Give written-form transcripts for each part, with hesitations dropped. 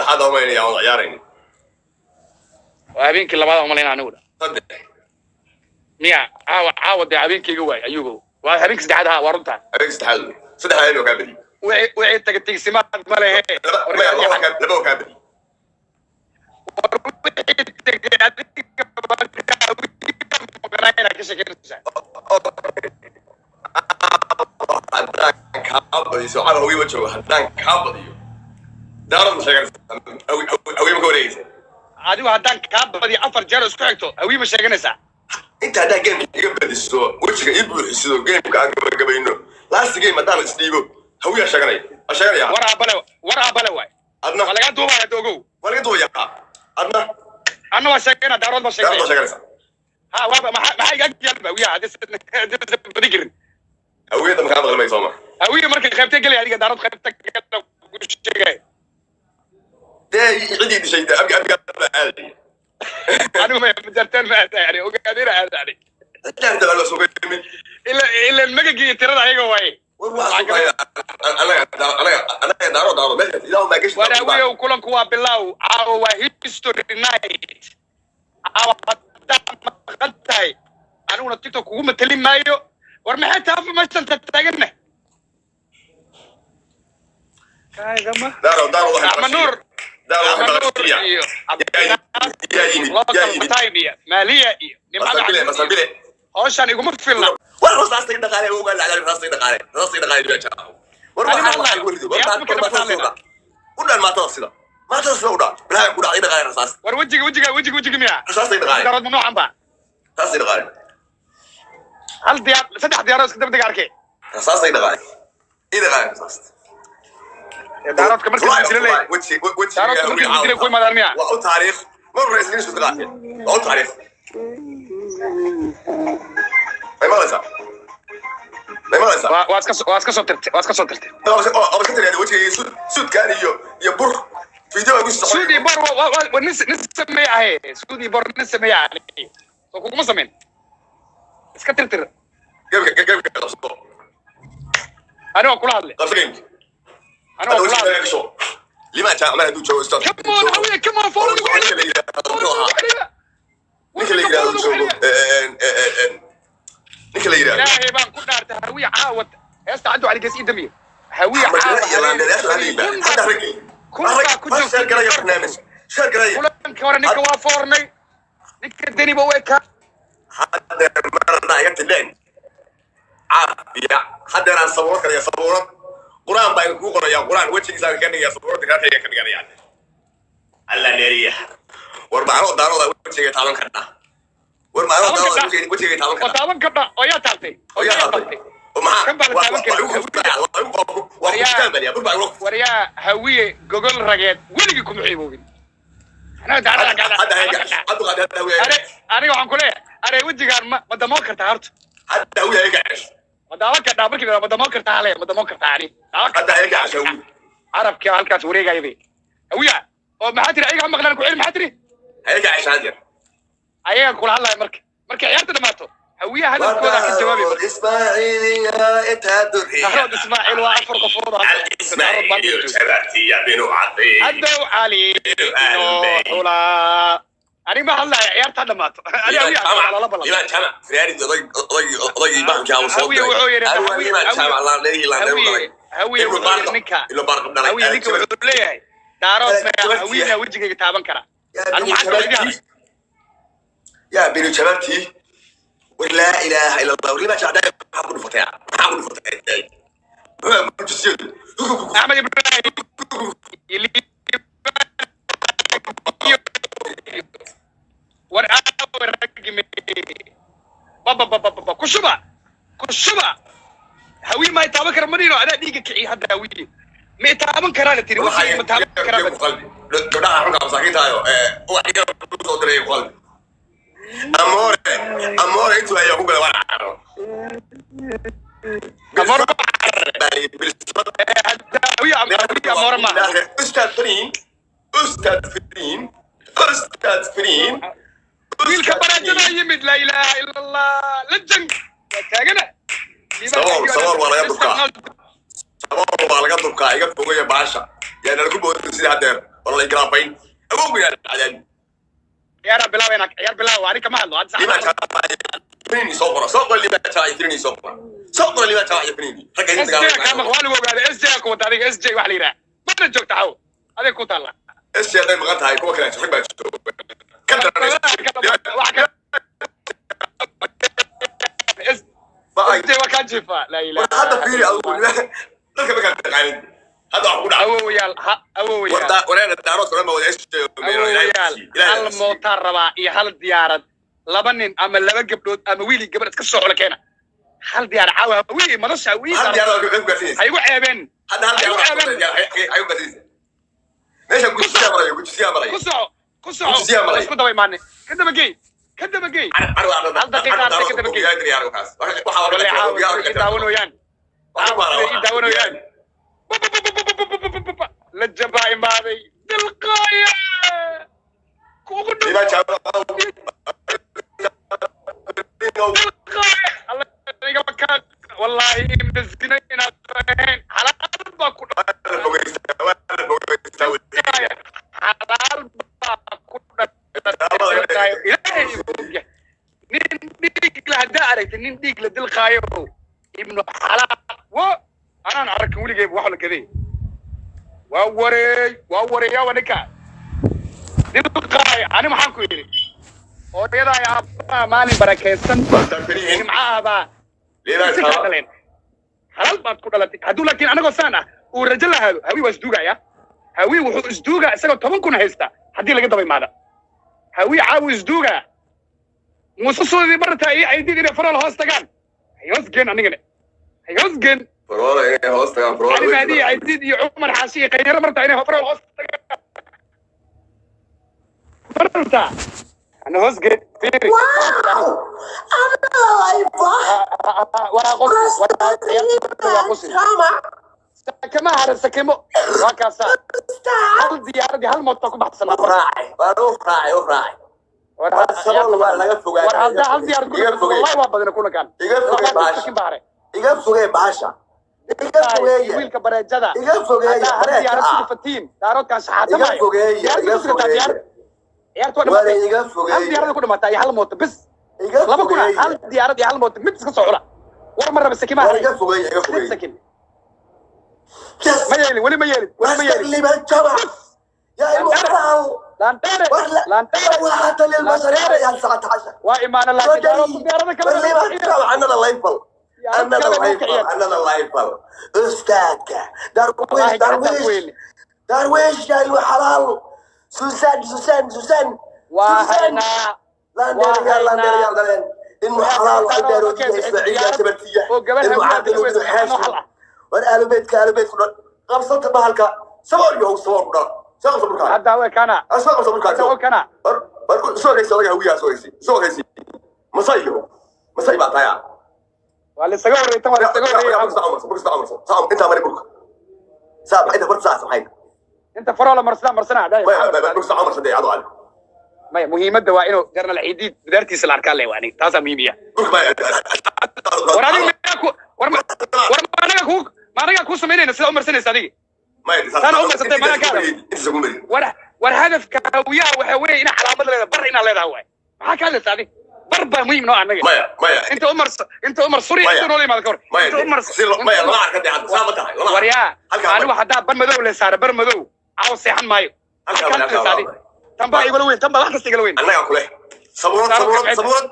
Saddexaad oo maynaya aan ciyaarayn. Waa habeenkii labaad aan malayna aniguna. Saddex. Miya caawa? Caawa dee habeenkayga waay, Ayuubow. Waa habeenkii saddexaad, ha, waa runtaa. Habeenkii saddexaad wey. Saddex habeen oo kaa badiyey. Wixii taga tigsimaad ma lehe. Laba maya, laba oo kaa badiyey. Wixii tagay adiga maqnaa inaad ka sheekeynaysaa. Haddaan kaa badiyo, caawa Hawiye ma joogo. Haddaan kaa badiyo, Daarood ma sheeganaysaa? Hawiye ma ka wareegaysaa? Adigu haddaan kaa badiyo 4 jeer oo isku xigto, Hawiye ma sheeganaysaa? Inta haddaan gameka iga badiso, wejiga ii buuxiso, gameka aan gabagabayno, last game haddaan isdhiibo, Hawiyaa sheeganaya, waa sheeganaya. War aabale, war aabale waay. Adna? Waa lagaa duubaya hadda, ogow. Waa laga duubayaa adna. Anna waa sheegana, Daarood baa Daarood sheeganaya. baa sheeganaysaa. Ha, waaba maxaa iga yaalba Hawiyaha haddii badin karin? Hawiyada makaa maqli mayso ma. Hawiye marka qaybtee gelaya adiga? Daarood qaybta gala ku sheegaya. Dee cidii dishay dee abga baa aadaya. Anigu ma majarteen ma aada, yani ogaadina aada yani. Cidaan dabaa loo soo yimid. Ila magagii iyo tirada ayaga waaye. War waa sugaya anaga Daaro meeshaas ilaahu maa gashi. War Hawiyow, kulanku waa bilow. Caawa waa history night. Caawa haddaad maqan tahay, aniguna TikTok kugu matalin maayo. War maxay tahay meeshan taaganna? Daaro waxay Axmed Nuur. Daaro waxay Axmed Nuur maqashiya. iyo Yaa yimid, yaa local yimid. Time iyo maaliya iyo Nimcada. Masabile. Xamuud iyo Masabile. Hawshan iguma filna. War rasaasta dhaqaale uga lacag, rasaasta dhaqaale, rasaasta dhaqaale baa jaa. War Ani ma waxaa hadlayo. welido war Ciyaarta markay war maatada dhamaatay. sida u dhaan, maatada sida, maatada sida u dhaan, bilaa ku dhacday dhaqaale rasaasta. War wejiga, wejiga, wejiga, wejiga miya? Rasaasta dhaqaale. Daarood ma noocan ba? Rasaasta dhaqaale. Hal diyaar, saddex diyaaroo iska daba dega arkay. Rasaasta dhaqaale, i dhaqaale rasaasta. Daaroodka markii la dilay, weji weji. Daaroodka markii la dilay ku imaadaan miya? Waa u taariikh mar hore isniin soo qaateen, waa u taariikh. May maqlaysaa? May maqlaysaa? Waa iska soo tirtay, waa iska soo tirtay. Oo iska tiraahdo wejigayga suudkaan iyo bur video ay ku socon. Suudi bor waa nin sameeye ahe. Suudi bor nin sameeye ahe, soo kuguma samayn, iska tirtir. Gameka qabso. Ani waa kula hadlay. Qabso gameka. Ani waa hadda kula wejiga hadlay. Gasho limaan jaamac hadduu joogo stop. Come on Hawiye, come on, follow. Ninka la yidhaahdo muxuu ahaa, ninka la yidhaahdo joogo, ninka la yidhaahdo. Ilaahay baan ku dhaartay, Hawiye caawa heesta Cabdu Cali Gees ii damiye. Hawiye Axmed caawa iyo Laandheer hadda hadda ragay kun baa ku share joogta. Garaya barnaamij, share garaya. Kulanka hore ninka waa foornay, ninka deniba way ka Haddeer marna iga tidheen caafiya. Haddeer aan sabuurad karaya, sabuurad Qur-aan baa idinku qoraya, Qur-aan wejigiisaan ka dhigaya, sabuurada kaakayga ka dhiganaya. Alla dheeriya. War macno Daarooda wejiga taaban karnaa? War macno Daarooda wejiga taaban oo karnaa? Taaban kardha oo yaa taabtay? Oo yaa taabtay? Oo maxaa? Kan baa la taaban karin. Waa kuftaan baliya bur baa igu. Waryaa Hawiye, gogol rageed weligii kuma ciiboobin. Anaa Hadda hayaga Cabdiqaadir, hadda Hawiye. Are aniga waxaan ku leeyahay, are wejigaan ma damoon kartaa horta? Hadda Hawiye hayaga cesh. Ma daawan kartaa? Markii la ma damoon kartaa, hale ma damoon kartaa ani daawan Hadda kartaa. Hayaga cesh Hawiye. Carabkii halkaas wareegaya bay. Hawiya oo maxaa tiri? Ayaga ha maqlaan, ku celi, maxaa tiri? Hayaga cesh haddeer. Ayaga kula hadlaya markay ciyaarta dhamaato. Hawiya hadalkooda ka jawaabay marka. Ismaaciil ya intaa. Daarood Ismaaciil waa afar qofood oo Daarood baa Ismaaciil jooga. Jabaatiya binu Cadi. Haddow Cali inoo xulaa. Ani ma hadlaya, ciyaarta ha dhamaato. Ani Hawiya lala ballan. Liban Jamac Ferrari odaygii bahalkii uu soo Hawiye diray. wuxuu yidhi Hawiye Liban Jamac laandheerihii laandheer u dhalay. Hawiye Ibnu wuxuu yidhi Baarqab ninka Ibnu Baarqab dhalay. Hawiye ninka wuxuu leeyahay Daarood maya, Hawiyena wejigayga taaban kara. Yaa Anigu binu maxaa kaloo idin haray? Jabaati, yaa binu Jabaati. War laa ilaaha illa Allah. War Liban Jamac maxaa ku dhufatay? Maxaa ku dhufatay? Muxuu mujisiyadu? Axmed Ibrahim iyo war aawe raggi me baba baba baba ku shuba, ku shuba. Hawiye ma taaban kara madino, adaa dhiiga kiciy. Hadda Hawiye ma taaban karaa la tiri, wejigayga ma taaban karaa Ku qalbi gabdhaha xunka masaakiinta ayo wax yar ku soo diray ku qalbi. Amore, amore intuu ayaa ku galay waan caro. Amore hadda Hawiye, Hawiye amore maaha. Ustaad Fariin, Ustaad Fariin, Ustaad Fariin. Wiilka baraajada yimid, laa ilaaha ila Allah, lajan waa taagana. Sabool, sabool waa laga durkaa. Sabool waa laga durkaa. Iga fogaya baasha yaa nala ku boodin sidii haddeer. Waa la igraafayn. Awowga cadaadi. Ciyaara bilaawayna, ciyaar bilaaw, ani kama hadlo hadda. Liibaan Jaamac soo qora, soo qora Liibaan Jaamac Firini, soo qora, soo qora Liibaan Jaamac Firini. Ragga idin SJ kaa dagaalamaya. Maq waa lagu ogaaday SJ ku wata adiga. SJ wax la yidhaha mana joogta xaw, adiga ku taalla. SJ hadday maqan tahay, kuwa kale rag baa jooga ka daran. Wax kale SJ waa kaa jiifaa, laa ilaaha. Hadda fiiri adigu, dadka ma kala taqaanin hadda wax ku dhaca. Awowayaal, ha awowayaal. Wareera Daarood kale ma wada SJ. Awowayaal, hal mootaa rabaa iyo hal diyaarad, laba nin ama laba gabdhood ama wiil iyo gabadh iska soo xula keena. Hal diyaar caawa wiil madasha wiil. Hal diyaarad waa ku gaarsiinaysa. Ha igu ceebeen. Hadda hal diyaarad ay ku gaarsiinaysa meesha. Gujisiyaa marayo, gujisiyaa marayo. Ku soco, ku soco. Gujisiyaa marayo. Isku daba imaanay, ka daba gey, ka daba gey. Hal daqiiqa hartay, ka daba gey. Walle caawa way ii daawanooyaan, caawa way ii daawanooyaan. La jabaa imaaday dilqaaya kuugu dhow. Dilqaaya alla igama kaa, wallaahi ibna zina inaad ahayn, xalaal baa ku dhalay, xalaal baa ku dhalay, Ilaahay ogyahay. Nin dhiig la haddaa aragtay, nin dhiig la dilqaayo, ibnu xalaal wo anaan arkin weligeyba wax la gaday. Waa wareey, waa wareeyaa, waa ninka dilqaayo. Ani maxaan ku yidhi? Hooyadaa iyo aabbaha maalin barakaysan jimcaha baa si kaa dhaleen, xalaal baad ku dhalatay. Hadduu laakiin anagoo saan ah uu rajo lahaado, Hawi waa isduugaya. Hawi wuxuu isduugaa isagoo 10,000 haysta haddii laga daba imaada. Hawi caawu isduugaa. Muuse Suudii barataa iyo Aydid inay Farool hoos tagaan, hay hoos geen, anigana hay hoos geen. Cali Mahdi iyo Aydid iyo Cumar Xaashi iyo Khayre martaa inay Farool hoos tagaan martaa ana hoos geen, fiiri. Wow! Waa qosli, waa qosli. Sakama hara, sakimo waa kaasaa. Hal diyaaradii hal mooto ku baxsan. War hadda hal diyaarad ku wallahi waa badana kulankan. Iga fogee bahasha. Sakin baare. Iga fogee bahasha, iga fogeeya. Wiilka bareejada. Iga fogeeya. Haddaa hal diyaarad ku dhufatiin, Daaroodkan iga shaxaatamaayo. fogeeya. Diyaarad Iga ku sugataa. fogeeya. Diyaarad ciyaartu waa Wara dhamaatay. iga Hal fogeeya. diyaarada ku dhamaatay iyo hal mooto bis. Iga 2,000. fogeeya. Hal diyaarad iyo hal mooto mid iska soo cula. War ma raba sakimaha. War iga fogeeya, iga fogeeya. Sakin. Yes. Ma yeelin weli, ma yeelin weli, ma yeelin. واستغل الجمع يا المحترم. Laanteere. ولا laanteere. وحتى للبشرية يا 19. Waa imaana, laakiin Daaroodku diyaarada kale another level, another level, another level. أستاذك درويش. Wallaahi gacanta درويش. weyn. درويش يا الحلال، سوسان سوسان سوسان. Waa haynaa. لا لا لا لا، انه حلال وعدار اسماعيل تبرتيه. انه عادل وابن حاشم وأنا آل بيتك، آل بيتك قبصت بهالك سوار يهو سوار كنا سوار سوار كنا. Hadda way kana. Soo qabso burka. Hadda way kana. Soo gaysi odaga Hawiyaha, soo gaysi, soo gaysi. Masay yaho, masay baa tahay. Waa la isaga horreeyay tan, waa la isaga horreeyay. Intaa mari burka saa maxay tahay barta saa maxay? Inta Faroola marsana marsana burka saa marsadee adu cali. Maya, muhiimadda waa inuu Jarnal Ciidiid bidaartiisa la arkaa le, waa aniga taasaa muhiimiya. Burka ma War adiga miyaa ku war ma war ma anaga ku ma anaga kuu samaynayna sida u marsanaysa adiga? Sana u marsatay, mana ka hadal. Inta ku mari. War hadafka Hawiyaha waxa weeye inaa calaamad leedahay, bar inaad leedahay waay. Maxaa ka hadlaysa adiga? Bar baa muhiim noo annaga. Maya, maya. Inta umar, inta umar suriya. Maya. Inta noola imaada ka hor. Maya. Inta umar Si maya, lama arka dee hadda saa ma tahay lama. Waryaa. Halkaa anigu haddaa bar madow le saara, bar madow caawa seexan maayo. Halkaa Halkaa mari, halkaa hadlaysa adiga. mari. Tan baa igala weyn, tan baa wax kasta igala weyn. Annagaa kuleh sabuurad, sabuurad, sabuurad.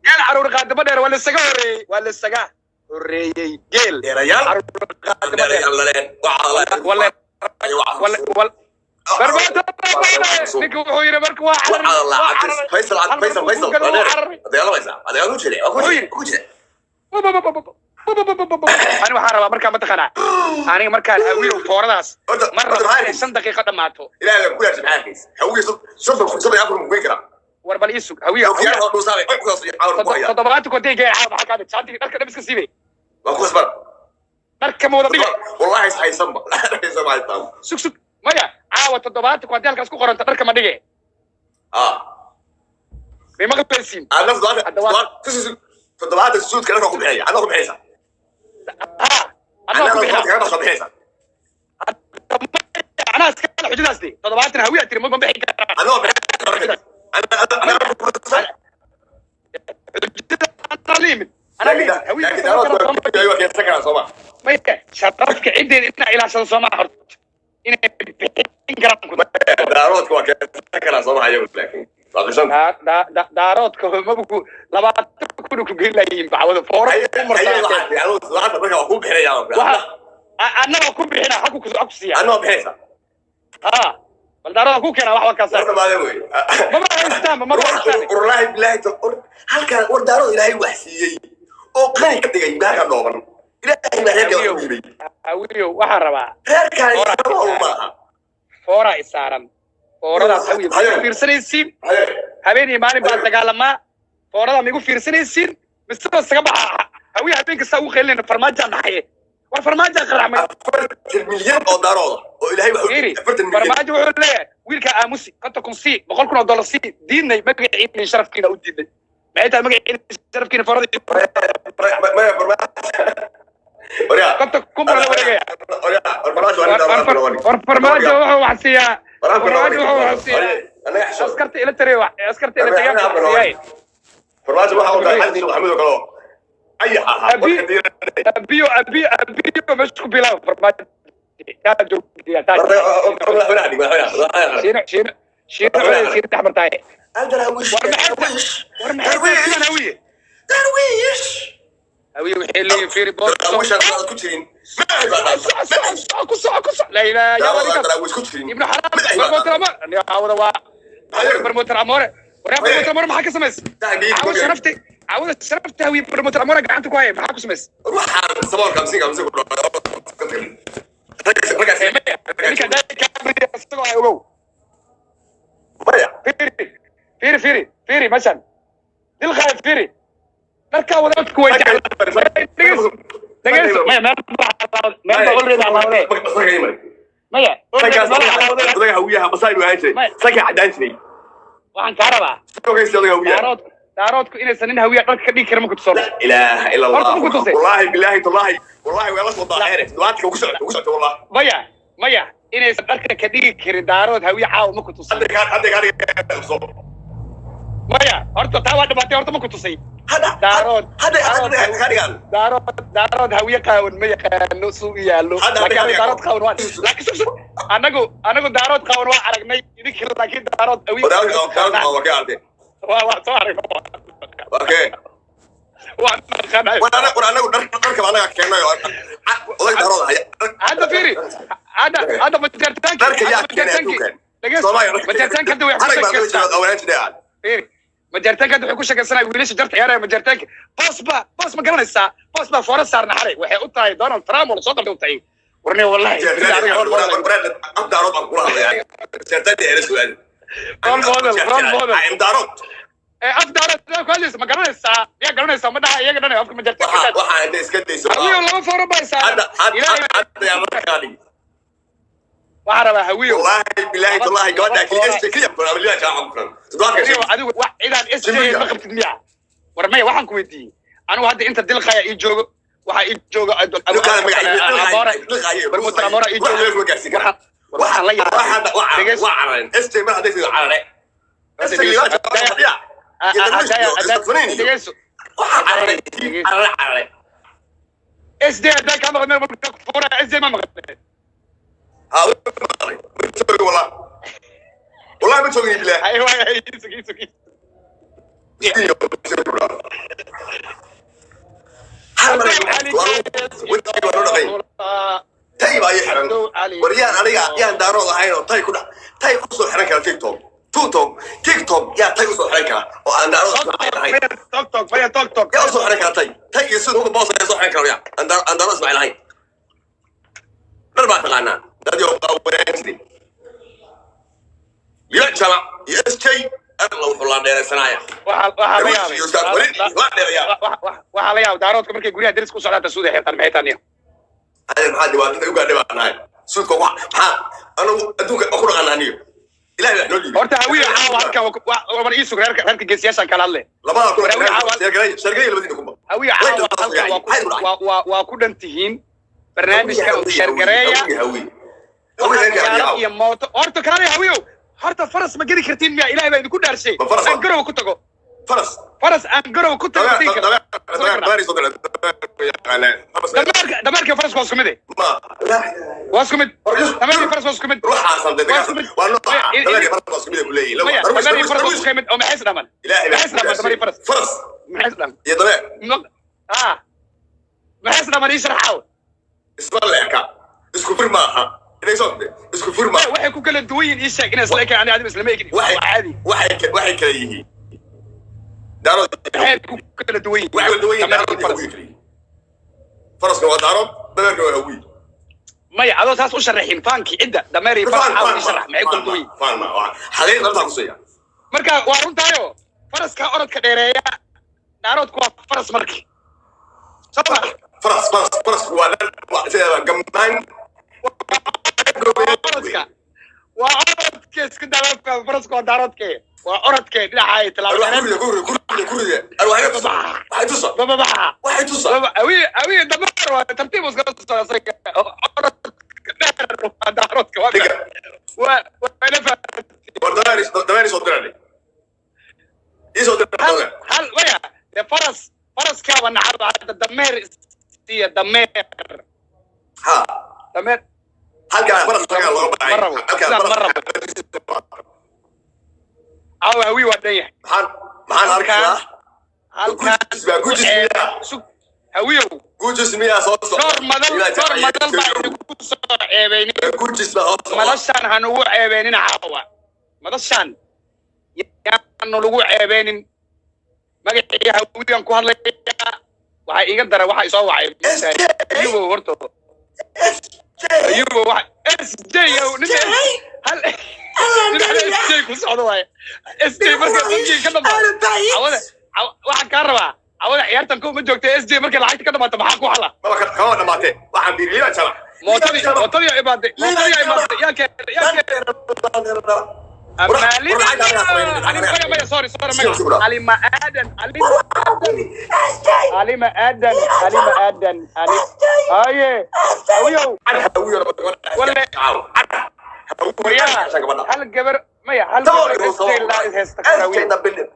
Geel caruur qaadimo dheer, waa la isaga horreeyey, waa la isaga horreeyey geel. Dheerayaal. Caruur qaadimo dheer. Dheerayaal laleen waxaa. Walle walle wal barbaado. Ninka wuxuu yidhi marka waa cararay, waa cararay. Faysal. Hal mar Faysal. buu Faysal. galay, waa cararay. Dagaalamaysaa, dagaal ku jira, waa ku Wuxuu jira yidhi. Ku jira. Ani waxaan rabaa markaa, mataqaanaa, aniga markaan Hawiyow fooradaas Horta mar horta rabo maxaa inay 5 daqiiqo dhammaato. Ilaahay baa ku yaashay, maxaa arkaysa Hawiye 34 mukeyn karaa. War bal ii sug, Hawiyo. Hawiye oo dhuusaabay ku soo caawr ku haya. 70 kontay geel caawa, maxaa kaa dhig shaantii dharka dhab iska siibay. Waa ku khasban. Dharka ma wada dhigay? Wallahi is haysanba, haysan ma haystaan. Sug, sug, maya, caawa 70 ku haddii halkaas ku qoranta dharka ma dhige. Ah. May maqlaysiin? Ana 70 suudka dharka ku bixinaya, anaa ku bixinaysa. Ha, anaa ku anaa bixinaa. ku bixinaysa. Anaa Anaa iskale xujadaas de 70 hawiyaa tiri ma bixi karaan. Anoo bixin Xujada anaa la yimid, anaa la yimid hawiya laakiin daaroodku waa keensan karaan sooma? Maya, sharafka ciddeeda inaa ilaashado sooma horta inay bixin karaan ku Daaroodku waa keensan karaan sooma ayagu? Laakiin waa qisan. Daaroodka mabaku 20,000 ku geyn layihiin bacwada foora ku martaa. Lacagta marka waa kuu bixinaya. Waxa annaga ku bixina xaku ku ku siiya. Anoo bixinaysa. Ha, bal daaroda ku keena wax warkaas. War dhamaade wey. Maba haystaan, maba haystaan. Wallaahi bilaahi, halkaan war daarood Ilaahay wax siiyey oo qani ka dhigay baaga dhooban. Ilaahay baa reerka wax u dhiibay. Hawiyow, waxaan rabaa Reerkaan sabool maaha. Foora isaaran, fooradaas hawiyo ma igu fiirsanaysiin? Habeen iyo maalin baan dagaalamaa, foorada ma igu fiirsanaysiin mise ba isaga baxa? Hawiyo habeen kasta ugu qeylinayna farmaajaan dhaxaye, war farmaajaan qaracmay. 40 milyan oo daarooda oo Ilaahay wax u Fiiri, dhiibay, 40 milyan. Farmaajo wuxuu leeyahay wiilka aamusi, 50,000 sii, $100,000 sii. Diidnay magaciina iyo sharafkiina u diidnay. Maxay tahay magaciina iyo sharafkiina foorada? Maya, farmaajo waryaa. 50,000 baa la wareegaya. Waryaa, farmaajo waa nin daarood. War farmaajo wuxuu wax siiyaa, farmaajo wuxuu wax siiyaa askarta ila tariya, askarta ila tagaanka wax siiyaaye. Farmaajo waxa uu dhahay Xasan Maxamed oo kale oo ayax ahaa warka diiranay. Abiyo, abiyo, abiyo meesha ku bilaabo farmaajo taa joogtiya taa. Madaxweynaha dhig, madaxweynaha. Shiino, shiino, shiino, shiino dhex martaaye. Daraawiish. War maxay Daraawiish. War maxay tahay sidan hawiye? Daraawiish. Hawiye waxay leeyihiin fiiri boos. Daraawiish aan ku jirin magacay baa dhaanta. Soco, soco, ku soco, ku soco, laa ilaaha yaa Daarood aan wadigaas. daraawiish ku jirin Ibnu xaraam. magacay baa Barmoter dhaanta. amore caawada waa barmoter amore. Waryaa, barmoter amore maxaa ka samaysay? Caawada sharafta, caawada sharafta hawiye barmoter amore gacanta ku haya, maxaa ku samaysay? Waxaan saboolka hamsin hamsin ku raggaas. Ninka daa isagoo ay ogow. Maya. Fiiri, fiiri, fiiri, fiiri mashan dilqaay, fiiri dharkaa wadaadku way jecel. Dhegeyso, dhegeyso, maya, meel baa, meel baa already halaawdee. Maya, already meel halaawdee. Odaga hawiyaha masaay buu ahaan jiray, sankaa caddaan jiray. Waxaan kaa rabaa Sokaysi odaga hawiyaha. Daarood, daaroodku inaysan nin hawiya dharka ka dhigi karin ma ku tusono? La ilaaha ila Allah. Horta ma ku tusay? Wallaahi bilaahi tallaahi, wallaahi waa la soo daaheere toddobaadka ugu socota, ugu socota wallahi. Maya, maya, inaysan dharka ka dhigi karin daarood hawiye caawa ma ku tusay? Hadda kaa, hadda kaa dhiga soo. Maya, horta taa waa dhibaatay, horta ma ku tusay? Hadda. Daarood. Hadda. Daarood. Hadda kaa dhigaan. Daarood, daarood hawiye qaawan ma yaqaano suu u yaallo. Hadda laakiin hadda anagu daarood qaawan waa, laakiin sug, sug, anagu anagu daarood qaawan waa aragnay idinka, laakiin daarood hawiye Daarood, daarood waa kee arte? Waa soo aragnay. Waa kee? Waa naqanay. War anagu, war anagu dharka anaga keennay oo odag daarood haya. Hadda fiiri, hadda, hadda majartaanki Dharka yaa keenay adduunkan? Soomaaliya dharka. Majartaanka hadda way ku Arag baa loo sheekaystaa. jeedaa wanaan jiray aan. Fiiri, majartaanka hadda waxay ku sheekaysanaya wiilasha jarta ciyaaraya. Majartaanka boos ba, boos ma garanaysaa? Boos baa foora saarna xalay, waxay u tahay Donald Trump oo lasoo qabtay u tahay. Warne wallahi berida adiga role model. Af daarood baan kula hadlayaa, majartaanka ila su'aal. Role model, role model. I am daarood. Ee af daarood ku hadlaysa ma garanaysaa? Miyaa garanaysaa? Ma dhaha iyaga dhan afka majartaanka. Waxa waxaa inta iska dayso. Hawiyo laba foora baa saaran. Hadda hadda Ilaahay hadda yaa markaa dhigi. Waxaan rabaa hawiyo. Wallaahi bilaahi tallaahi, gabadha keliya SJ keliya ku rabaa jaamaca ku furan toddobaadka. Hawiyo, adigu wax cidaan SJ ma qabtid miya? War maya, waxaan ku weydiiyey anigu hadda inta dilqaya ii joogo, waxaa ii jooga Amora, Bermuda Amora ii joogo. Waxaan la yaabay, dhegeyso. Waa carareen SJ mar hadday sidoo carare SJ. Dhegeyso. Waxaa carare carare carare. SD haddaan kaa maqlay marka fura SD ma maqlay. Ha, ma joogin wallah, wallahi ma joogin bilaah. Ay waay, ay isug, isug. Hal mar wejiga waa loo dhaqay, tay baa ii xiran. War yaan aniga yaan daarood ahayn oo tay ku dha tay usoo xiran kara TikTok TikTok TikTok? Yaa tay usoo xiran kara oo aan daarood Ismaaciil ahayn? Tok tok, maya, tok tok. Yaa usoo xiran kara tay tay iyo sida uga boos yaa soo xiran kara yaa aan daarood Ismaaciil ahayn? Dhar baa taqaanaa dad yoo qaawanaan jiray liba jamac iyo SJ alla wuxuu laan dheeraysanaya. Waxaa la yaabay iyo Ustaad Waliid laan dheerayaa. Waxaa la yaabay daaroodka markay guryaha deris ku socdaan tasuuda xirtaan, maxay tahay niyo? Ade maxaa dhibaatada u gaadhay baa nahay suudka wax maxaa anagu adduunka ku dhaqanaa niyo Ilahay wax noo dhiibay. Horta hawiye caawa halkan war ii sug, reerka geesiyaashaan kala hadle. Labada kun. Hawiye caawa. Sheergalay, sheergalay labadiina kunba. Hawiye caawa halkan waa ku waa waa waa ku dhan tihiin barnaamijka sheergareeya. Hawiye, hawiye. Hawiye reerka Diyaarad Hawiye. iyo mooto horta kaalay Hawiyow, horta faras ma geli kartiin miya? Ilaahay baa idinku dhaarshay. Ma faras Aan garowa ku tago. Faras. Faras aan garowa ku tago tegi dameer kara. dameer dameer isoo diray. Yaqaanaan. Faras. Dameerka faras waa isku mid eh. Ma. Waa isku mid, dameerka faras waa isku mid. Ruuxaasan dee Waa isku mid. waa nooca. Maya, Dameer iyo faras waa isku mid ay ku leeyihiin. Maya, Darwiish, dameer iyo darwiish, faras waa darwiish. isku mid oo maxay isdhamaan? Ilaahay baa Maxay isdhamaan dameer iyo faras? Faras Maxay isdhamaan? iyo dameer Ah, maxay isdhamaan? Ii sharxaaw. Isma leeka. Isku fir maaha. Inay soo isku fir maaha. Waxay ku kala duwan yihiin ii sheeg inay isla ekaan, aniga adiga islama ekin. Waxay Waa caadi. waxay kala yihiin. Daarood Maxay ku kala duwan yihiin? waxay kala duwan yihiin Dameer iyo daarood iyo faras. hawiye kala yihiin. Faraska waa daarood, dameerka waa hawiye. Maya, adoo saas u sharaxin faankii cidda dameer iyo faras Faan caawa faan ii sharax, maxay ku kala duwan yihiin? faan ma waa xaqiiq dhabtaa ku siiya. Marka waa runtaayo, faraska orodka dheereeya, daaroodku waa faras marki soo ma? Faras faras farasku waa dhan waa sida gammaan. Waa orodka, waa orodke isku daa, farasku waa daaroodke, waa orodke dhinaca ay Arwax tilaabo. kurida kurida kurida kurida arwax tusa waxay tusa Bababaxa. waxay tusa. Baba awi awi dameer waa tartiib iskala socda asaga, orodka dheer waa daaroodka, waa Dhiga. waa ila fahamtay. War dameer dameer isoo diray. Isoo diray Hal dameer. Hal maya dee, faras faraskaaba nacaba, hadda dameer isiiya, dameer. Ha. Dameer. Halkaa faras laga looga baxay. Ma rabo. Halkaa Sidaa ma faras. rabo. Caawa hawi waa dhan yahay. Maxaan arkaa? Halkaan Gujis baa, gujis miyaa? Sug hawiyow. Gujis miyaa soo socda? Dhowr madal, dhowr madal baa idinku soo ceebeynin. Gujis baa soo socda. Madashaan ha nugu ceebeynin caawa, madashaan yaanu lagu ceebeynin. Magacii hawiyan ku hadlayaa, waxaa iiga dara waxa isoo wacay Ayubo horta, Ayubo waxa SJ yow ninka hal dhinaca SJ ku socdo waaye. SJ marka bangiga ka dhamaato cawada waxaan kaa rabaa cawada ciyaartan ko ma joogta. SJ markay lacagta ka dhamaato maxaa ku xala? Maba kama dhamaatee. Waxaan biiri liiban jamac. Mootadii mootadii imaaday, mootadii imaaday, yaa keenay, yaa keenay? Maya maya, sorry sorry, maya, Alima Aadan, Alima Alima Aadan, Alima Aadan, Ali haye hawiyow. Hal gabar maya, hal gabar SJ laa is haysta kara hawiyow.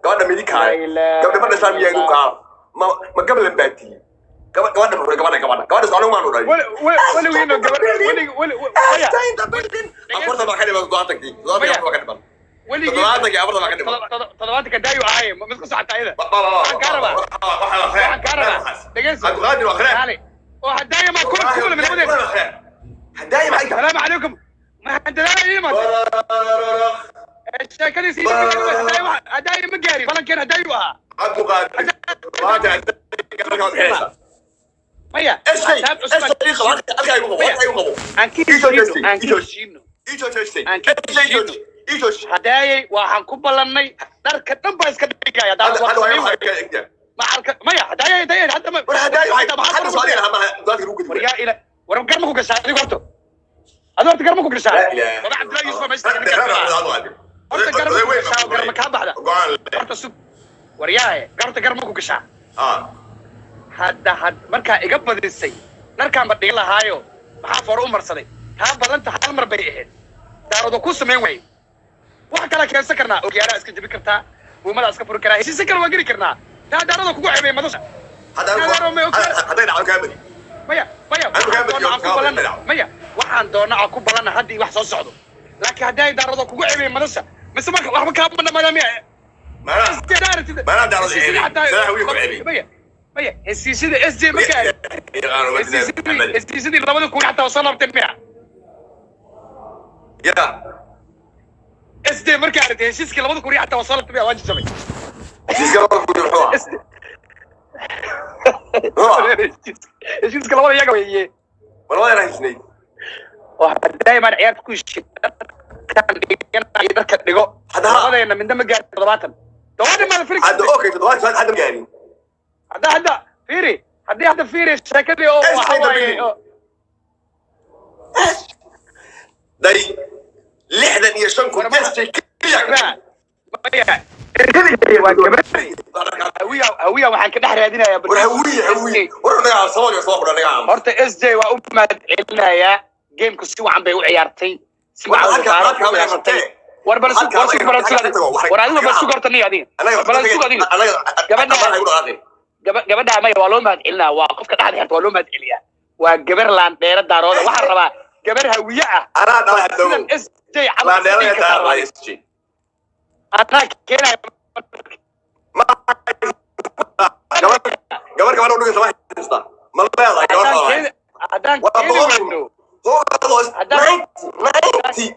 Gabadha midig kaale gabadha ma dhashaan miyaa igu kaala ma ma gablan baa tihi gabadha gabadha gabadha gabadha gabadha anigu maanu dhalin. Weligiina gabar welig weli maya. 40 baa ka dhiman, 70-kii 70 baa ka dhiman. Weligii 70-kii 40 baa ka dhiman. 70-ka daayu ahay ma mid ku socota ayada. Waxaan kaa rabaa, waxaan kaa rabaa, dhegeyso. Cabdiqaadir waa khreer. Kaale oo hadaaya ma kula kula min labadeed. Hadaaya maxay tahay? Salaamu calaykum, maxaan dadaalaya ii imaatay sheekadiisi hadaaya ma gaarin balankeen hadaayu ahaa. Cabdiqaadir maanta Maya, xisaab cusub halkaa igu qabo, halkaa igu qabo. aan ka heshiino, aan ka heshiino. Ii joojistay. Aan ka heshiino. Ii jooj. Hadaayay waxaan ku ballannay dharka dhan baa iska dhigaya Hadda waa hadda samayn waa waay. Macalka maya, hadaayay hadaayay hadda ma war hadaaya hadda maxaa hadda ku Soomaaliya ma dadka ugu war gudbay. Yaa ila war, gar ma ku gashaa adigu horta? Adigu horta gar ma ku gashaa? Baba Cabdullahi Yuusuf meesha ninka horta gar ma ku gashaa? Gar ma kaa baxda horta? Sug, war yaaye, garta gar ma ku gashaa? Hadda had markaa iga badisay dharkaan ba dhigan lahaayo, maxaa foore u marsaday? Taa badanta hal mar bay ahayd, daarodo ku samayn waayey. Wax kala keensan karnaa, ogyaalaha iska jebi kartaa, buumadaa iska furi karaa, heshiisa kale waan geli karnaa. Taa daaroda kugu ceebay madasha. Hadday dhacdo kaamadi. Maya maya, Anigu waxaan kaa doona aan ku badiyo, ballanna. kaa badiyo. Maya, waxaan doona aan ku ballanna haddii wax soo socdo, laakiin haddii ay daarodo kugu ceebay madasha mise marka waxba kaa madhamaada miya? Maanaa daarodo ceebay. Salah wiil ku ceebay. Maya maya, heshiisyada SJ marka heshiisyadii 2000 xataa waa soo laabteen miya? Ya. SJ markaa aragtay heshiiskii 2000 xataa waa soo laabtay miya? Waa jajabay. Heshiiska 2000 muxuu ahaa? Muxuu ahaa? Heshiiska labada iyaga weeye. War waa inaan heshnay. Waxaa daa'iman ciyaarta ku heshiin dharka dhigo. Labadeena midna ma gaarin 70, 70 maada firi. Hadda okay, 70 hadda ma gaarin. Hadda hadda fiiri, haddii hadda fiiri sheekadii oo waxa waaye day 65,000 SJ keliya. Waa gabar hawiya, hawiya waxaan ka dhex raadinayaa. War hawiye, hawiye, war naga soo soo naga. Horta SJ waa u mahad celinayaa. Gameku si wacan bay u ciyaartay, si wacan bay daarood u ciyaartay. War bal sug, war sug, bal sug adiga. War adiga bal sug horta, niyo adiga bal sug adiga. Gabadha maya, waa loo mahad celinaa. Waa qofka dhexda xirta, waa loo mahad celiyaa. Waa gabar laandheera Daarooda. Waxaan rabaa gabar Hawiye ah sidan SJ camal iska dhigi kartaa rabaa. Anaa keenaya. Gabar gabar u dhigaysa ma haystaa? Ma leedahay gabar? Haddaan Baa keeni, haddaan waa keeni 100. weyno. 90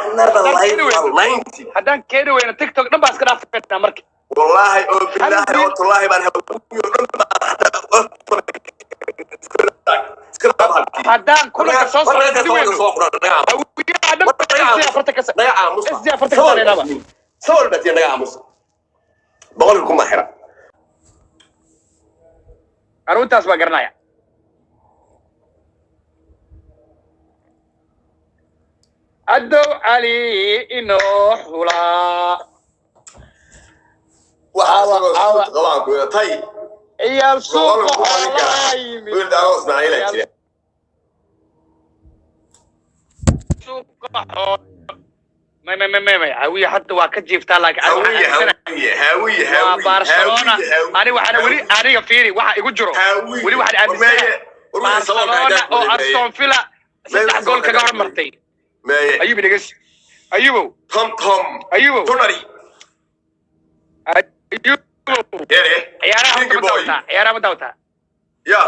another life 90. Haddaan keeni weyno, TikTok dhan baa iska dhaafayna marka. Wallaahi oo bilaahi oo tallaahi baan Hawiyo dhan baa iska dhaaf halkii. Haddaan kulanka soo socda badi weyno, Hawiyaha dhan baa SJ afarta ka Naga aamusa. SJ afarta ka saareenaba. Sawal batiya, naga aamusa. 100 kuma xira. Arrintaas baa garanaya. Adow Cali inoo xulaa. Waxaa Awa, isagoo awa. suud qabaan ku tay. Ciyaal 100 suuqa ku badin xoolaha karaa yimid. Wiil Daaro Ismaaciila jira. Suuqa xool may may may may may Hawiye hadda waa ka jiiftaa, laakiin aniga waxaan Hawiye. aaminsanahay Hawiye, Hawiye. waa Hawiye. Barcelona. Hawiye, Hawiye. Ani waxaana weli aniga fiiri waxa igu jiro. Hawiye. Weli waxaan aaminsanahay War wixii saboolka Barcelona hadaa oo ku Aston Villa Meeye. 3 gool kaga hormartay. Meeye. Ayuub, dhegeys Ayubow. Tom Tom. Ayubow. Tonari. Ayubow. Yere. Ciyaaraha horta Kingi ma boy. daawataa? Ciyaaraha ma daawataa? Ya.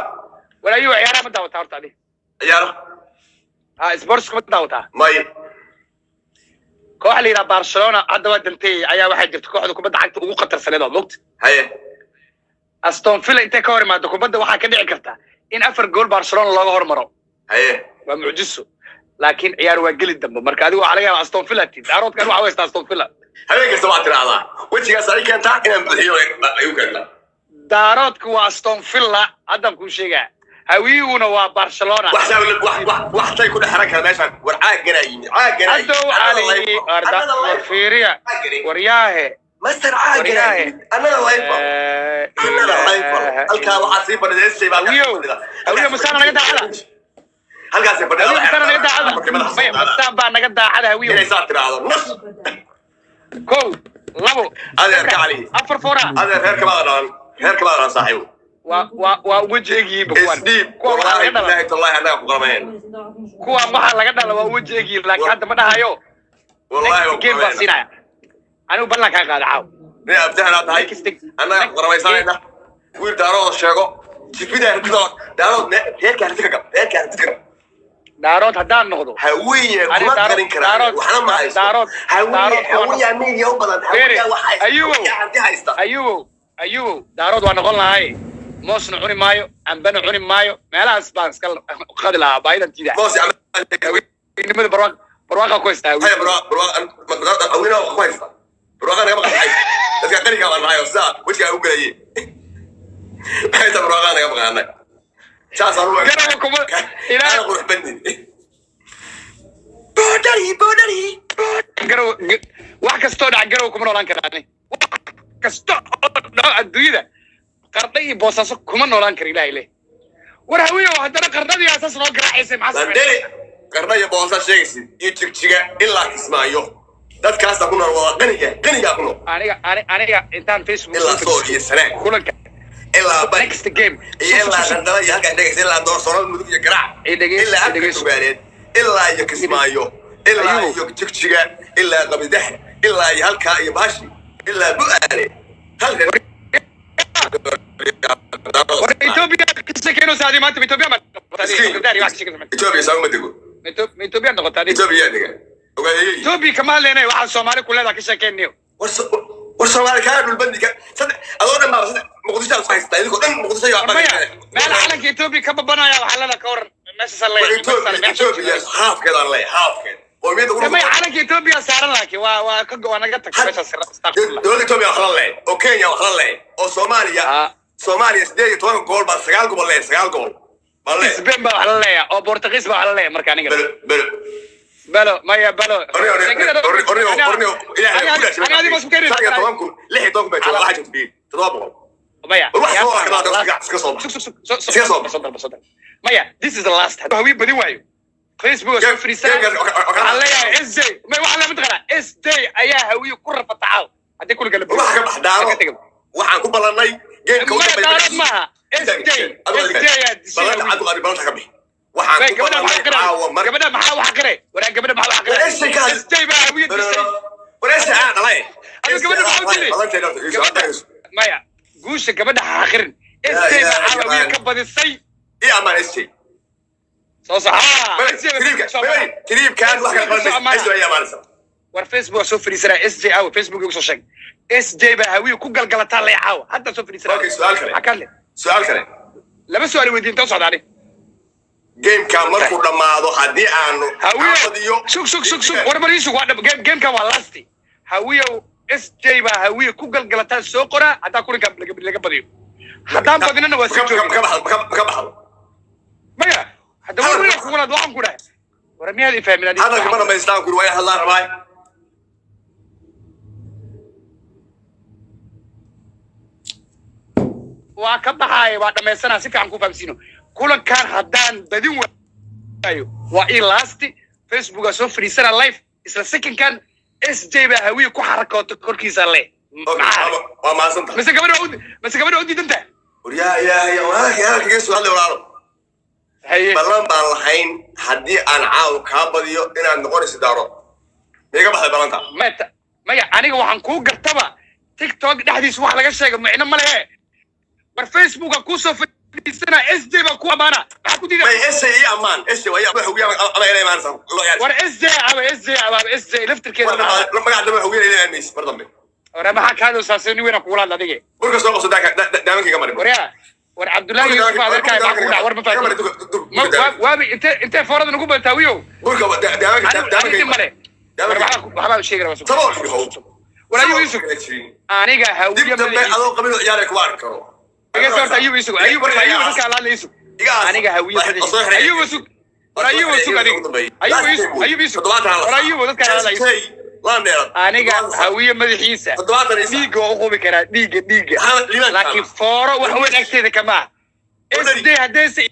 War Ayubow, ciyaaraha ma daawataa horta adi? Ciyaara. Ha, sports ma daawataa? May. Koox la yidhaha Barcelona hadda waa dantay ayaa waxaa jirta kooxda kubadda cagta ugu khatarsaneed oo mogta. Haye. Aston Villa intay ka hor imaado kubadda, waxaa ka dhici karta in 4 gool Barcelona looga hormaro. Haye. Waa mucjiso, laakiin ciyaar waa geli dambe. Marka adigu waxaa laga yaabaa Aston Villa tid Daaroodkan waxaa haysta Aston Villa. Habeen kasta waa tiraahdaa wejigaas ay keentaa inaan buuxiyo ay u keentaa. Daaroodku waa Aston Villa haddaan kuu sheegaa, Hawiyuguna waa Barcelona. Wax saa wax wax wax tay ku dhex xiran kara meeshaan. War caagganaa yimid, caagganaa yimid. Hadow Cali arda war fiiriya, waryaahe. Master caagana Waryaahe. yimid another life, another life. Halkaa waxaa sii fadhida SJ baa halkaas Hawiyow, fadhida. Hawiyow, masaana naga daacada. Halkaasay fadhida. Hawiyow, masaana naga daacada. Markay madaxa soo Maya, qaadaan. masaan baa naga daacada, Hawiyow. Inay saa tiraahdo nas. Kow, labo, Adeer saddex, Cali. afar foora. Adeer, reer kamaada dhalan, reer kamaada dhalan saaxiibo. Waa uga jeegyihiinba kuwan. Isdhiib. Kuwan waxaa Wallaahi laga dhala bilaahi tallaahi annaga ku qaramayn. Kuwan waxaa laga dhala waa uga jeegyihiin, laakiin hadda ma dhahayo. Wallaahi waa Next ku game baan qaramayna. siinaya anigu, ballan kaa qaada caaw. Nin abdahanaa tahay, annaga ku qaramaysanayna. Wiil Daarooda sheego jifida hartida Daarood reerka harti ka gab, reerka harti ka gab. Daarood haddaan noqdo Hawiye Ani kuma Daarood- qarin karaan. Waxna ma haysto. Hawiye. Daarood waa Hawiya media u badan. Beere, Hawiya wax haysta. Ayubow. Hawiya hanti haysta. Ayubow, Ayubow, Daarood waa noqon lahay, moosna cuni maayo, cambana cuni maayo, meelahaas baan iska qadi lahaa baahidan tiida. Moos. Haweenimada barwaaqa ku haystaa haya hawiye. Barwaaqo ku haysta, barwaaqa naga maqan. Dadka qariga baan nahay oo sidaa wejigaa u gelaye. Maxay tahay barwaaqa naga maqaanay? Saasaan u Garow kuma ilaa ana qurux badnin. Boodhari, boodhari. Garow wax kastoo dhac, Garow kuma noolaan karaa ani. Wax kasta oo dhaco adduunyada, Qardha iyo Boosaaso kuma noolaan kara. Ilaahay leh. War Hawiye, oo haddana Qardhadii asaas noo garaacaysay, maxaa Landere sameynaysaa? Qarna iyo Boosa sheegaysid iyo Jigjiga ilaa Kismaayo dadkaasa ku nool wada qaniga, qanigaa ku nool. Aniga aniga intaan Facebook Ilaa soo Sool fadhiisto iyo Sanaag kulanka ilaa Bari next game iyo ilaa Qandala iyo halkaa dhegaysa ilaa Doorsono, Mudug iyo Garaac Ii dhegeyso, ilaa ii Afka dhegeyso. Tugaareed ilaa iyo Kismaayo ilaa Ayubow. iyo Jigjiga ilaa Qabidax ilaa iyo halkaa iyo Baashi ilaa Bu'aale hal reer. War Ethiopia ka sheekeynaysaa adi maanta? Ethiopia ma Miskiin. Ethiopia saama dego. Ethiopia noqotaa adi? Ethiopia yaa dega ogaayey. Ethiopia kama hadlaynay, waxaan Soomaali ku leedahay ka sheekeynayo. War Soomaali kaa dhulbandi ka saddex adoo dhan baa saddex Muqdisho aad haystaa, idinkoo dhan Muqdisho yaa. Maya, meel calanka Ethiopia ka babanaya waxaa leedahay ka waran meeshaasaan War leeyahay. Ethiopia, Ethiopia haafkeedaan leeyahay, haafkeed qowmiyadda ugu Maya, calanka Ethiopia saaran, laakiin waa ka waa naga tagtay meeshaas, astaghfirullah. Dowladda Ethiopia wax la leeyahay oo Kenya wax la leeyahay oo Soomaaliya. Soomaaliya 18 gobol baa 9 gobol leeyahay, 9 gobol baa leeyahay. Spain baa wax la leeyahay oo Portuguese baa wax la leeyahay marka aniga. Belo belo. Belo maya, belo. Orni orni orni orni orni ilaahay ku dhashay. 15,000, 16,000 baa jooga, waxaa jirta 700. Maya. War wax soo rakdaa, iska soo bax. Sug, sug, sug, soo Iska soo bax. soo dalba, soo dalba. Maya, this is the last. Hadduu Hawiye badin waayo. Facebook soo fadhiisanaa. Waxaan leeyahay SJ may, waxaan leeyahay mataqaanaa SJ ayaa Hawiye ku rafata caaw haddii kulanka la Waxa ka bax Daaro. Ka tago. Waxaan ku ballannay gameka u Maya, dambeeya. Daarood maaha. SJ SJ ayaa dishay Ballanta Hawiye. Cabdiqaadir, ballanta ka bix. Waxaan May, ku gabadha maxaa ballannay qiray? caawa mar Gabadha maxaa wax qiray? Waraa, gabadha maxaa wax qiray? War SJ ka hadl- SJ baa Hawiye dishay. War SJ aa dhalay. Adiga gabadha maxaa u dilay? Gabadha maya, guusha gabadha ha xaqirin. SJ baa caawa Hawiye ka badisay. Ii amaan SJ. Soo sax ha SJ baa soo amaana. Tiriibkaan wax kala qaban SJ ayaa amaanaysa. War Facebook waa soo fadhiisanaa. SJ aawa, Facebook igu soo sheeg. SJ baa Hawiye ku galgalataa lay caawa hadda soo fadhiisanaa. Okay, su'aal kale. Maxaa ka hadlay? Su-aal kale. Laba su'aal weydiin inta u socda ani. Gameka markuu dhammaado, haddii aanu Hawiye badiyo sug, sug, sug, sug, war mar ii sug. Waa dhab gamekan waa lasti. Hawiyow, SJ baa Hawiye ku galgalataa soo qoraa haddaa kulanka laga badiyo. Haddaan badinana waa sii joogi. Ka baxdo, ka baxdo. Maya, hadda war wiil kugulaad waxaan ku dhahay, war miyaad i fahmin adiga? Hadalka ma dhamaystaan kuri, waa in hadlaan rabaa. Waa ka baxaaya, waa dhamaysanaa, si fiican ku fahamsiino. Kulankan haddaan badin waayo waa ii lasti. Facebooka soo fadhiisana live isla secondkan. SJ baa Hawiye ku xarakooto korkiisa le. Okay, Maxaa? waa mahadsantahay. Mise gabadha waa u diidan tahay? War yaa yaa yaa, walaalkay, hadalka soo hadlay, walaalo. Haye. Ballan baan lahayn, haddii aan caawa kaa badiyo inaad noqonayso Daaro. Miiga baxday ballanta? Maya, aniga waxaan kuu gartaba TikTok dhexdiisa wax laga sheega micno ma lehe. War Facebooka kuu soo fadhiisana, SJ baa ku amaana, maxaa ku diidan? May, SJ ii amaan. SJ waa ii hubiya ama inay imaanaysaa loo yaar. War SJ aba, SJ aba, SJ laftirkeeda. Mar dambe magaca dambe hubiya inay imaanaysa mar dambe. War maxaa kaadoo nin weyn kugula hadla adige? Burka soo qabso, daamankayga mari. Waryaa, war Cabdullaahi Yuusuf adeerkaay, maxaa kugu dhac? War ma fahantin? Waaba intee foorada nagu badantaa, wiyow? Burka Anigu aniga male. War maxaa waxbaa sheegi rabaa. Sabool yahow. War Ayub Yusuf, aniga Hawiye Dib dambe madaxiisa adoo qabin oo ciyaar kuma arki karo. Iga soo horta Ayub Yusuf, Ayub, Ayub, dadka alaala Yusuf. Aniga Hawiye madaxiisa, Ayub Yusuf, war Ayub Yusuf, adiga Ayub Yusuf, Ayub Yusuf, war Ayub, dadka alaala Yusuf. Aniga Hawiye madaxiisa dhiigga waa u qubi karaa, dhiigga, dhiigga, laakiin fooro wax weyn agteeda kama ah. SD haddayse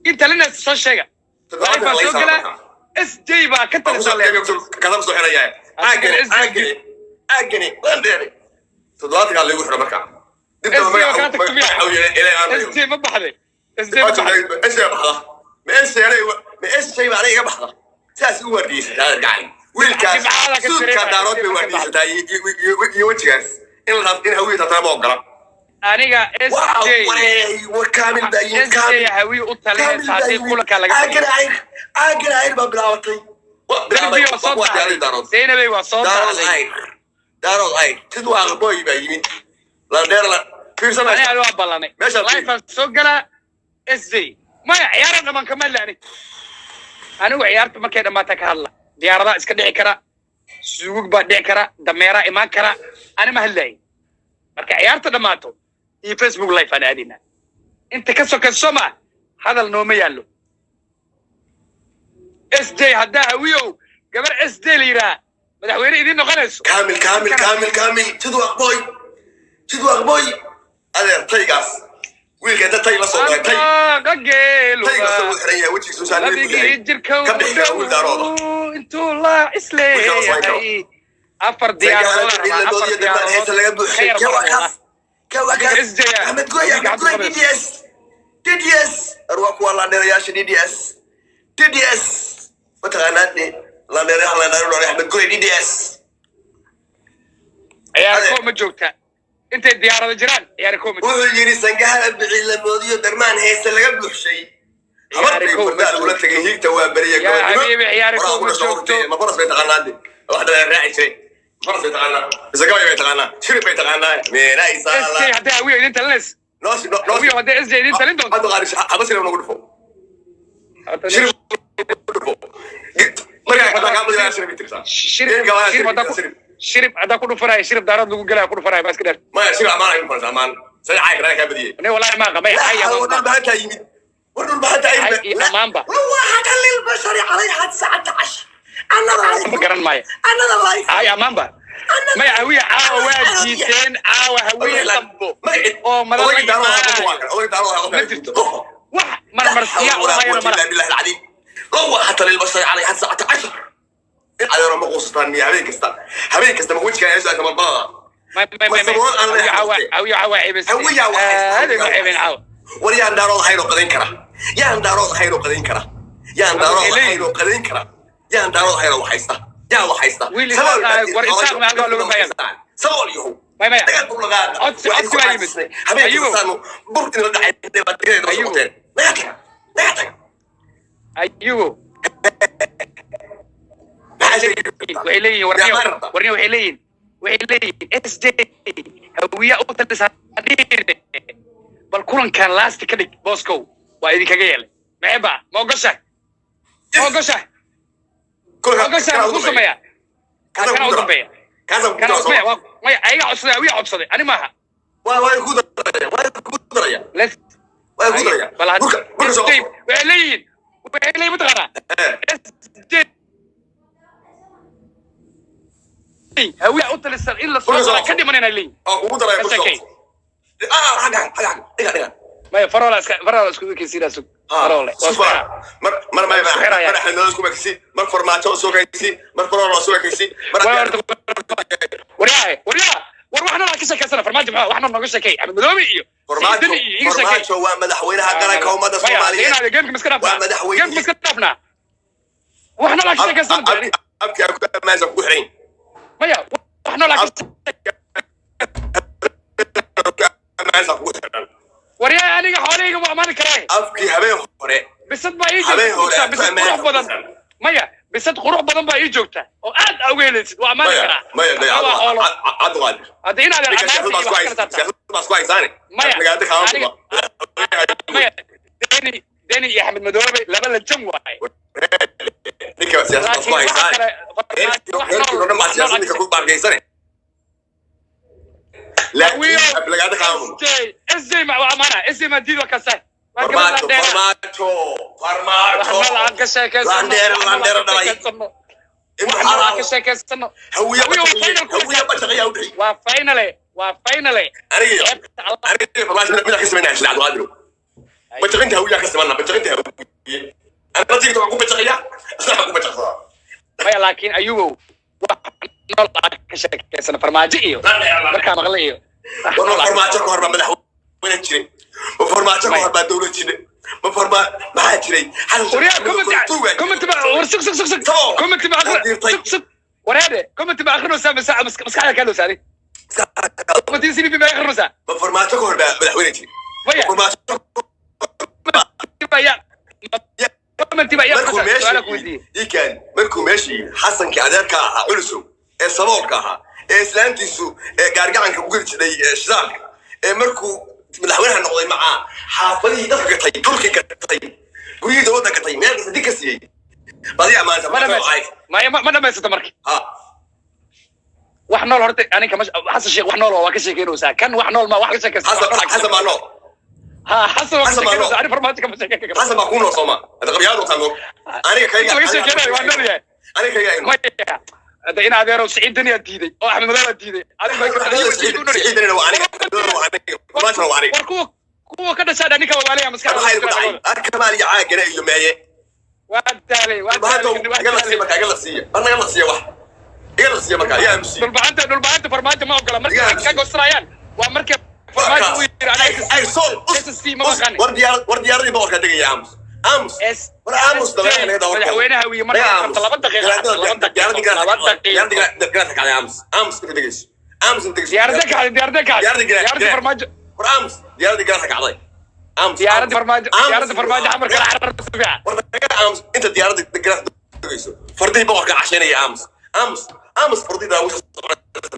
intalinaysa soo sheega, live baa soo galaa. SJ baa ka talisa le. Kadab soo xiraya aagani, aagani, aagani landheere 70-kaa lagu xiro markaa dib dambe. SJ waa kaa tagto miya? Magaca SJ ma baxday? SJ ma baxday? SJ baxda ma? SJ ma? SJ baa aniga iga baxda, saas u waardiyeysataa gacan wiilkaas. Jimcaha ka Suudka dareemaya, Daarood bay SJ ma ka waardiyeysataa iyo wejigaas in la in Hawiye taatana ma ogola. Aniga Wow, SJ wareey, war Kaamil baa yimid. SJ Kaamil Hawiye u talinaysa Kaamil baa haddii yimid. kulanka laga Aagan Ayr, Aagan Ayr baa bilaabatay. Derbi waa soo Waa dahday. Daarood. Zaynabay waa soo Daarood dahday. Ayr, Daarood Ayr, sid waa aqbooy baa yimid landheer la fiirsanaysa. Aniga waa ballanay. Meeshaad Live baan soo galaa. SJ maya, ciyaara dhamaan kama hadla ani. Anigu ciyaarta markay dhammaata ka hadla. Diyaaradaha iska dhici kara, sugug baa dhici kara, dameeraa imaan kara, ani ma hadlayo. Marka ciyaarta dhammaato iyo Facebook live aan aadina, inta ka sokayso ma hadal nooma yaallo. SJ haddaa Hawiyow gabar SJ la yidhaha madaxweyne idiin noqonayso. Kaamil, Kaamil, Kaamil, Kaamil, sid waa aqbooy, sid waa aqbooy. Adeer, taygaas wiilka inta tay la soo galay, tay Andaqa tayga soo geeluba xiran yahay, wejigiisu saaran labigii yahay jirka ka bixi kara wiil Daarooda. intuu la isleeyahay afar diyaaradood rabaa, afar Heesa diyaaradood laga ka buuxshay. yar Kee waa baa kaas? Kee waa kaas? SJ -ya. Axmed Goy, Axmed Goy, DDS, DDS, arwaa kuwa laandheerayaasha DDS, DDS mataqaanaa de laandheerayaha, laandheer Axmed Goy, DDS. Ciyaar koo ma joogta intay diyaarado jiraan, ciyaar koo ma joogta. Wuxuu yidhi sangaha bicilamoodiyo darmaan heese laga buuxshay. Habar bay fardaa lagula tegay, hiigta waa beriya. Yaa habiibi, ciyaari Waraa koo ugu ma dhasho joogto. waqti, ma faras bay taqaanaa de? Wax dhalay raaci jiray faras bay taqaanaa mise gabay bay taqaanaa, shirib bay taqaanaa meena SJ isaala. Hadday Hawiyo idin talinayso, Noosi noosi. Hawiyo hadday SJ idin talin doonto. Hadda qaari haba shirib nagu dhufo, shirib nagu dhufo. Markaa haddaa kaa badilaa shirib tirsaa. Shirib, shirib haddaa ku shirib haddaa ku dhufanaya, shirib Daarood lagu gelaya ku dhufanaya, baa iska dheer. Maya, shirib amaan ay ku farsa, amaan sai caay kana kaa badiyey. Ani wallahi ma qamay لا ay حول amaanba. ولا قوة يمين wadhulbahanta Ay iyo ammaanba. للبشر عليها 19 Ma garan maayo. Another life. Ay ammaanba. Maya, Hawiye caawa waa jiiteen, caawa Hawiye dambo oo madal la imaanayo ma jirto. Wax marmarsiya u hayana mala. بالله العظيم لو حتى للبشر عليها 19 adeero ma quusataan miya? Habeen kasta, habeen kasta ma wejigaa yeeshaa kamalbada? May may may may, Hawiye caawa, Hawiye caawa ceebaysatay. Hawiyaa waxay Aaday ma ceebeen caawa. War yaan daarood ahayn oo qadayn kara? Yaan daarood ahayn oo qadayn kara? Yaan daarood Waxay leeyihiin- ahayn oo qadayn kara? Yaan daarood ahayn oo waxaysta? Yaa waxaysta? Wiil Isaaq ah, war Isaaq ma halkaa looga baahan? Sabool yahow. May maya. Naga dulqaada. Codsi codsi baa yimid. Habeen Ayubow. kastaanu bur in la dhacay baad degadeeda Ayubow. socoteen. Naga taga, naga taga. Ayugo. Maxaa sheegi Waxay leeyihiin warniyo Yaa maarta. Warniyo waxay leeyihiin SJ Hawiya u talisa hadhiine. Bal kulankan last ka dhig, boscow waa idinkaga yeelay. Maxeba ma ogoshahay? Ma ogoshahay? Ma ogoshahay? Ma ku sameeyaa kana u dambeeya? Kaasaan ku Kana dara. Maya, maya, ayaga codsaday, Hawiya codsaday, ani maaha. Waa ku daraya, waa ku daraya. Let's Waa ku daraya. Bal Burka, burka soo SJ waxay leeyihiin mataqaanaa SJ Hawiya u talisan in la soo Burka soo ka dhiman inay leeyihiin. Oo kugu daraya. Ka Burka soo sheekay. Ah, xagga, xagga, dhiga, dhiga. Maya, farola iska, farola isku kaysiinaa, sug farole waa isku xiraa. Mar mar may Isku xiraya. Mar axmed isku ekaysi, mar Farmaajo soo ekaysi, mar Faroolo soo ekaysi, mar Waa horta waryaa, waryaa, war waxna la ka sheekaysana. Farmaajo maxaa waxna nooga sheekay? Axmed Madoobe iyo Farmaajo. Saciid Deni iyo iga sheekay. Farmaajo waa madaxweynaha qaranka ummadda Maya, Soomaaliyeed. inaad geemka miska dhaafnaa. Waa madaxweyne. Geemka miska dhaafnaa, waxna la ka sheekaysana. Abki ku amaansa ku xiran. Maya, waxna la ka Amaansa ku xiran. Waryaa, aniga xoolahayga waa amaani karaa. Afkii habeen hore Bisad baa ii Habeen hore joogta, bisad ammaanka qurux badan. ku xiran. Maya, bisad qurux badan baa ii joogta oo aad aa uga helaysid, waa amaani Maya, karaa. maya, maya. Waa xoolo. Cabdiqaadir. Hadda inaad Ninka cadaabta siyaasad iyo baa isku wax kala haysa, saartaa. siyaasad baa isku haysaane. Maya, Magaalada kaama maya, Deni iyo Axmed Madoobe laba la jan waaye. Ninka siyaasad baa isku Laakiin waxa haysaane. kale Farmaajo wax Reerkii oo dhan baa nool siyaasad ninka ku baargeysane. Laakiin aflagaada kaama mudno. SJ SJ ma waa amaana, SJ ma diid, waa kasa waa gabadha Farmaajo, dheera. Farmaajo, Farmaajo. Waxna la aan ka sheekaysano. Landheere, Waxna la landheere aan ka dhalay. sheekaysano. Ibnu Waxna la aan ka Xalaal. sheekaysano. Hawiye Hawiye waa bashaqiyey, final ku hawiye bashaqeeyaa u dhixi. Waa finale, waa finale. Aniga iyo Ceebta Allah. aniga iyo Farmaajo mid ka sameynaa isla Cabdiqaadir. Bashaqinta hawiyaa ka samana, bashaqinta hawiye. Aniga tigta waan ku bashaqeeyaa, isna waan ku bashaqsadaa. Maya, laakiin ayugow wax nool aan ka sheekaysano, Farmaajo iyo markaa maqlay iyo wax War nool ma aan ka Farmaajo ka hor baa madaxweyne jiray? Ma Farmaajo ka hor baa dowlad jiray? Ma farmaa maxaa jiray? Xasan Sheikh Waryaa, Maxamuud comment Tuugaa jiray. comment ba, war sug, sug, sug, sug. Sabool. Comment ba akhri. Waa diirtay. Sug, sug, wareede, comment ba akhrinaysaa mise maskaxda kaa loo saaray? Comment CDP ba akhrinaysaa? Ma Farmaajo ka hor baa madaxweyne jiray? Maya. Farmaajo Ba ya comment ba ya markuu meesha su'aala ku weydiiyey. Ikaan markuu meesha yimid, Xasankii adeerka ahaa culusow ee saboolka ahaa ee islaantiisu ee gaargacanka ku geli jiray ee shidaalka ee markuu madaxweynaha noqday macaa xaafadihii dadka gatay, dhulkii gatay, guryihii dowladda gatay, meel kasta dig ka siiyey badi amaansa. Ma dhamaysato? Maya, ma dhamaysato marka. Ha. Wax nool horta aniga ma Xasan Sheekh wax nool waa ka sheekeynaysaa, kan wax nool ma wax ka sheekaysa. Xasan, Xasan baa nool. Ha, Xasan waa ka Xasan baa nool. sheekeynaysaa, ani Farmaajo kama sheekeyn karo. Xasan baa kuu nool sooma hada qabyaad wataa nool aniga kayga. Inta laga sheekeynayo waa nool yahay. Aniga kayga ay nool. Maya, hadda in adeerow Siciid Deni aad diiday oo Axmed Madoobe aad diiday, adiga Siciid Danina waa aniga, waa aniga, Farmaajona waa aniga. War kuwa ka dhashaa ninka wabaalaya Maxaa igu dhacay? maskaxda. Arkamaal iyo caagana iyo meeye. Waa daalay, waa Maanta daalay, waa iga la siiya daalay. markaa, iga la siiya mar, naga la siiya wax, iga la siiya markaa yaa MC. Dhulbahanta, dhulbahanta Farmaajo ma ogola markay Iga ka goosanayaan, waa markay Farmaajo uu yiri aniga Ay sol SSC ma maqanin. War diyaarad, war diyaaradii boqorka degaya. Aamus, aamus. S War aamus, dabeecada naga dawarka. Madaxweynaha wiiyo markay qabto 2 daqiiqo, 2 daqiiqo, 2 daqiiqo. Diyaaradii garaadka kacday. Aamus, aamus, inta degayso, aamus, inta degayso. Diyaaradda kacday, diyaaradda kacday. Diyaaradii garaad- Diyaaradda Farmaajo. War aamus, diyaaradii garaadka kacday. Aamus. Diyaaradda Farmaajo. Aamus. Diyaaradda Farmaajo xamar kala cararta sufiica. War naga aamus inta diyaaradda garaadka degayso. Fardihii boqorka cashaynaya. Aamus, aamus, aamus. Fardihii daawisha soconaysa.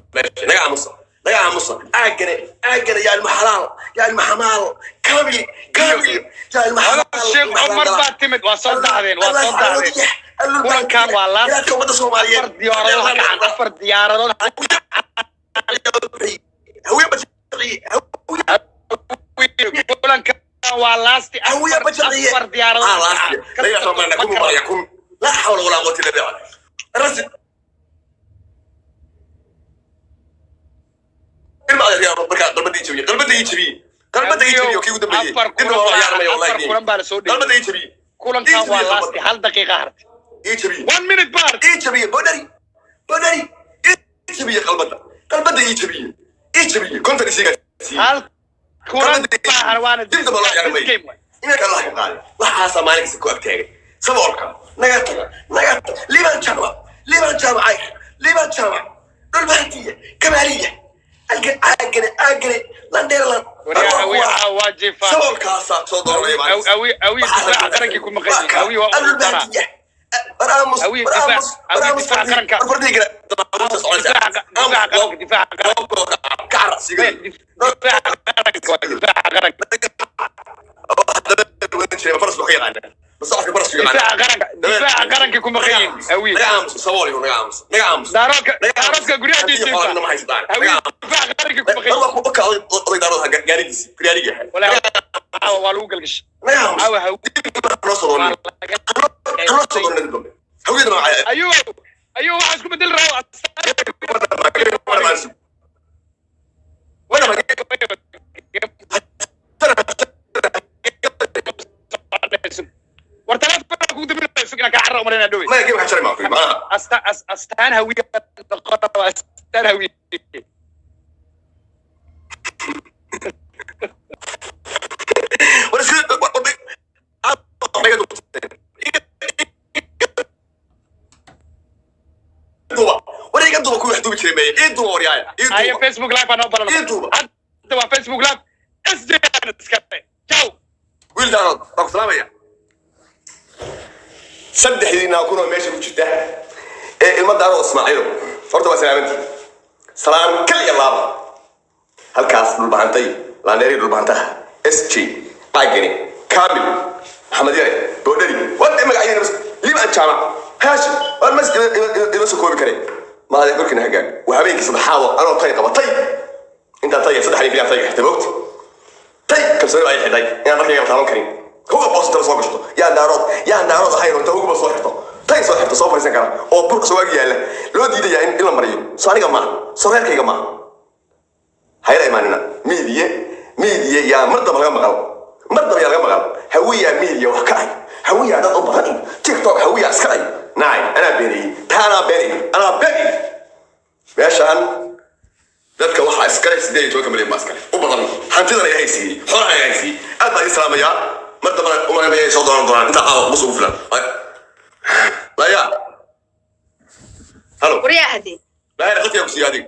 Naga aamusa, naga aamusa. Aagane, aagane, yaa ilma xalaal, yaa ilma xamaal, kaamil, kaamil, yaa ilma xalaal. Sheekh Cumar baa timid, waa soo dahdeen, waa soo dahdeen. Kulankan waa laas. Ilaadka ummadda Soomaaliyeed. Afar diyaaradood ha kacan, afar diyaaradood. Hawiye bajaqiye. Kulankan waa laasti. Hawiye bajaqiye. Afar diyaaradood ha kacan. Laga soo kun maraya, kun. La xawla walaa quwwata illa billah. Rasid. Ilma adeer markaa qalbada ii jabiyey, qalbada ii jabiyey, qalbada ii jabiyey, kii ugu dambeeyey. Afar Dibna kulan waa baa ciyaarmaya afar wallahi. kulan baa la soo dhigay. Qalbada ii jabiyey. Kulankan waa lasti, hal daqiiqa hartay. Ii jabiyey. 1 minute baa hartay. Ii jabiyey bodhari, bodhari ii jabiyey, qalbada, qalbada ii jabiyey, ii jabiyey, 50 isiga siiyey. Hal kulan baa har waana Dib damba loo ciyaarmay. this game waay. Inanka Allah ka qaaday, waxaasaa maalin kasta ku agtaagay saboolka. Naga taga, naga taga. Liban Jaamac, Liban Jaamac Ayr, Liban Jaamac Dhulbaantiya Kamaaliya Alga Aagane Aagane Landheerlan. Waryaa Hawiye caawa waa jiifaa. Saboolkaasaa soo dooranaya maalin kasta. Hawiye difaaca qarankii ku maqan yihiin. Hawiye waa ugu daraa. Hawiye difaac, Hawiye difaaca qaranka. Difaaca, difaaca qaranka, difaaca qaranka. Difaaca qaranka waa difaaca qaranka. Difaaca qaranka, difaaca qarankii ku maqan yihiin Hawiye. Daaroodka, daaroodka guryaha jiifa. Hawiye difaaca qarankii ku maqan yihiin. Walaahi caawa waa lagu galgashay. Caawa Hawiye waa laga ayuu ayuu waxaa isku bedeli rabaa. War telefoon kugu dambeynayso inaan kaa carra umarinaa dhowey. Astaan Hawiye noqon rabaa, astaan Hawiye. Aya Facebook live anoo balan. Ii duuba. Hadda waa Facebook live SJ iska ciao. Wiil Daarood baan ku salaamaya. Saddexdiinaa kunoo meesha ku jirta ee ilma Daarood Ismaaciilo, horta waa salaamantii, salaan kal iyo laaba. Halkaas Dhulbahantay, Laandheeri, Dhulbahantaha, SJ Caagani, Kaamil, Maxamed Yare, Boodhari, wade magacyadina bas, Liban Jaamac, Haashim, waan mas ima soo koobi kare. Maadee korkiina hagaag. Waa habeenkii saddexaad oo anoo tay qaba, tay intaa tay saddex habeen keliya tayga xirtay, moogta tay kalsooni ay xidhay inaan dharkayga taaban karin. Huga boos inta soo gashto, yaan Daarood, yaan Daarood ahayn oo inta huga soo xirto, tay soo xirto, soo fariisan kara oo bur soo ag yaalla loo diidayaa in la mariyo. Soo aniga maaha, soo reerkayga maaha. Hayla imaanina miidiye, miidiye yaa mar damba laga maqal, mar damba yaa laga maqal. Hawiyaa miidiya wax ka ay, hawiyaa dad u badan iyo TikTok hawiyaa iska ay nacay. Anaa beenayey taa, anaa beenayey, anaa beenayey. Meeshaan dadka waxaa iskale 18-ka milyan baa iskale u badan. Hantidana Ilaahay siiyey, xoolaha Ilaahay siiyey. Aad baan idin salaamayaa. Mar dambana umaynaya ay soo doonan doonaan. Intaa caawa bus ugu filan laya. Halo. Waryaa hadee. Lahayna khadkigaa ku siiya adiga.